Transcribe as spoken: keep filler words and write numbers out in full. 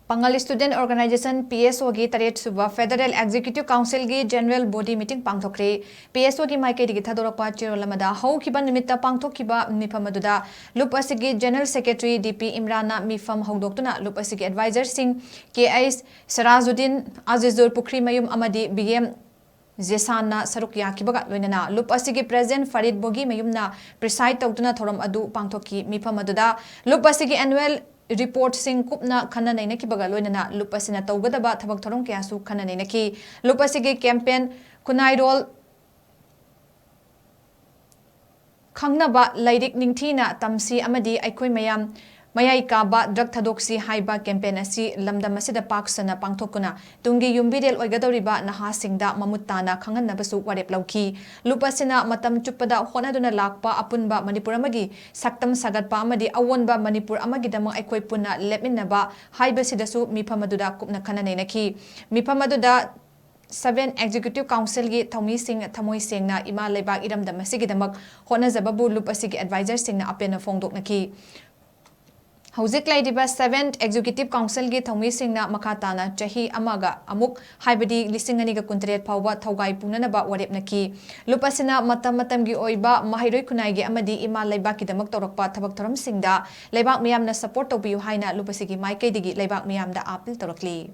ꯄꯥꯉꯜ Student Organisation, P S ꯑꯣꯒꯤ ꯇꯔꯦꯠ ꯁꯨꯕ Federal Executive Councilꯒꯤ General Body Meeting ꯄꯥꯡꯊꯣꯛꯈ꯭ꯔꯦ꯫ P S ꯑꯣꯒꯤ ꯃꯥꯏꯀꯩꯗꯒꯤ ꯊꯥꯗꯣꯔꯛꯄ ꯆꯦꯔꯣꯜ ꯑꯃꯗ, ꯍꯧꯈꯤꯕ ꯅꯨꯃꯤꯠꯇ ꯄꯥꯡꯊꯣꯛꯈꯤꯕ ꯃꯤꯐꯝ ꯑꯗꯨꯗ ꯂꯨꯞ ꯑꯁꯤꯒꯤ General Secretary ꯗꯤ ꯄꯤ ꯏꯝꯔꯥꯟꯅ ꯃꯤꯐꯝ ꯍꯧꯗꯣꯛꯇꯨꯅ ꯂꯨꯞ ꯑꯁꯤꯒꯤ advisorꯁꯤꯡ ꯀꯦ ꯑꯩꯆ ꯁꯤꯔꯥꯖꯨꯗꯤꯟ, ꯑꯖꯤꯖꯨꯔ ꯄꯨꯈ꯭ꯔꯤꯃꯌꯨꯝ ꯑꯃꯗꯤ ꯕꯤ ꯑꯦꯝ ꯖꯦꯁꯥꯟꯅ ꯁꯔꯨꯛ ꯌꯥꯈꯤꯕꯒ ꯂꯣꯏꯅꯅ ꯂꯨꯞ ꯑꯁꯤꯒꯤ President ꯐꯔꯤꯗ ꯕꯣꯒꯤꯃꯌꯨꯝꯅ preside ꯇꯧꯗꯨꯅ ꯊꯧꯔꯝ ꯑꯗꯨ ꯄꯥꯡꯊꯣꯛꯈꯤ꯫ ꯃꯤꯐꯝ ꯑꯗꯨꯗ ꯂꯨꯞ ꯑꯁꯤꯒꯤ annual reportꯁꯤꯡ ꯀꯨꯞꯅ ꯈꯟꯅ ꯅꯩꯅꯈꯤꯕꯒ ꯂꯣꯏꯅꯅ ꯂꯨꯞ ꯑꯁꯤꯅ ꯇꯧꯒꯗꯕ ꯊꯕꯛ ꯊꯧꯔꯝ ꯀꯌꯥꯁꯨ ꯈꯟꯅ ꯅꯩꯅꯈꯤ꯫ ꯂꯨꯞ ꯑꯁꯤꯒꯤ campaign ꯈꯨꯟꯅꯥꯏꯔꯣꯜ ꯈꯪꯅꯕ ꯂꯥꯏꯔꯤꯛ ꯅꯤꯡꯊꯤꯅ ꯇꯝꯁꯤ ꯑꯃꯗꯤ ꯑꯩꯈꯣꯏ ꯃꯌꯥꯝ ꯃꯌꯥꯏ ꯀꯥꯕ drug ꯊꯥꯗꯣꯛꯁꯤ ꯍꯥꯏꯕ campaign ꯑꯁꯤ ꯂꯝꯗꯝ ꯑꯁꯤꯗ ꯄꯥꯛ ꯁꯟꯅ ꯄꯥꯡꯊꯣꯛꯇꯨꯅ ꯇꯨꯡꯒꯤ ꯌꯨꯝꯕꯤꯔꯦꯜ ꯑꯣꯏꯒꯗꯧꯔꯤꯕ ꯅꯍꯥꯁꯤꯡꯗ ꯃꯃꯨꯠ ꯇꯥꯅ ꯈꯪꯍꯟꯅꯕꯁꯨ ꯋꯥꯔꯦꯞ ꯂꯧꯈꯤ꯫ ꯂꯨꯞ ꯑꯁꯤꯅ ꯃꯇꯝ ꯆꯨꯞꯄꯗ ꯍꯣꯠꯅꯗꯨꯅ ꯂꯥꯛꯄ ꯑꯄꯨꯟꯕ ꯃꯅꯤꯄꯨꯔ ꯑꯃꯒꯤ ꯁꯛꯇꯝ ꯁꯥꯒꯠꯄ ꯑꯃꯗꯤ ꯑꯑꯣꯟꯕ ꯃꯅꯤꯄꯨꯔ ꯑꯃꯒꯤꯗꯃꯛ ꯑꯩꯈꯣꯏ ꯄꯨꯟꯅ ꯂꯦꯞꯃꯤꯟꯅꯕ ꯍꯥꯏꯕꯁꯤꯗꯁꯨ ꯃꯤꯐꯝ ꯑꯗꯨꯗ ꯀꯨꯞꯅ ꯈꯟꯅ ꯅꯩꯅꯈꯤ꯫ ꯃꯤꯐꯝ ꯑꯗꯨꯗ Seventh Executive Councilꯒꯤ ꯊꯧꯃꯤꯁꯤꯡ ꯊꯃꯣꯏ ꯁꯦꯡꯅ ꯏꯃꯥ ꯂꯩꯕꯥꯛ ꯏꯔꯝꯗꯝ ꯑꯁꯤꯒꯤꯗꯃꯛ ꯍꯣꯠꯅꯖꯕꯕꯨ ꯂꯨꯞ ꯑꯁꯤꯒꯤ advisorꯁꯤꯡꯅ ꯑꯄꯦꯟꯕ ꯐꯣꯡꯗꯣꯛꯅꯈꯤ꯫ ꯍꯧꯖꯤꯛ ꯂꯩꯔꯤꯕ Seventh Executive Councilꯒꯤ ꯊꯧꯃꯤꯁꯤꯡꯅ ꯃꯈꯥ ꯇꯥꯅ ꯆꯍꯤ ꯑꯃꯒ ꯑꯃꯨꯛ, ꯍꯥꯏꯕꯗꯤ ꯂꯤꯁꯤꯡ ꯑꯅꯤꯒ ꯀꯨꯟꯇꯔꯦꯠ ꯐꯥꯎꯕ ꯊꯧꯒꯥꯏ ꯄꯨꯅꯅꯕ ꯋꯥꯔꯦꯞꯅꯈꯤ꯫ ꯂꯨꯞ ꯑꯁꯤꯅ ꯃꯇꯝ ꯃꯇꯝꯒꯤ ꯑꯣꯏꯕ ꯃꯍꯩꯔꯣꯏ ꯈꯨꯟꯅꯥꯏꯒꯤ ꯑꯃꯗꯤ ꯏꯃꯥ ꯂꯩꯕꯥꯛꯀꯤꯗꯃꯛ ꯇꯧꯔꯛꯄ ꯊꯕꯛ ꯊꯧꯔꯝꯁꯤꯡꯗ ꯂꯩꯕꯥꯛ ꯃꯤꯌꯥꯝꯅ support ꯇꯧꯕꯤꯌꯨ ꯍꯥꯏꯅ ꯂꯨꯞ ꯑꯁꯤꯒꯤ ꯃꯥꯏꯀꯩꯗꯒꯤ ꯂꯩꯕꯥꯛ ꯃꯤꯌꯥꯝꯗ appeal ꯇꯧꯔꯛꯂꯤ꯫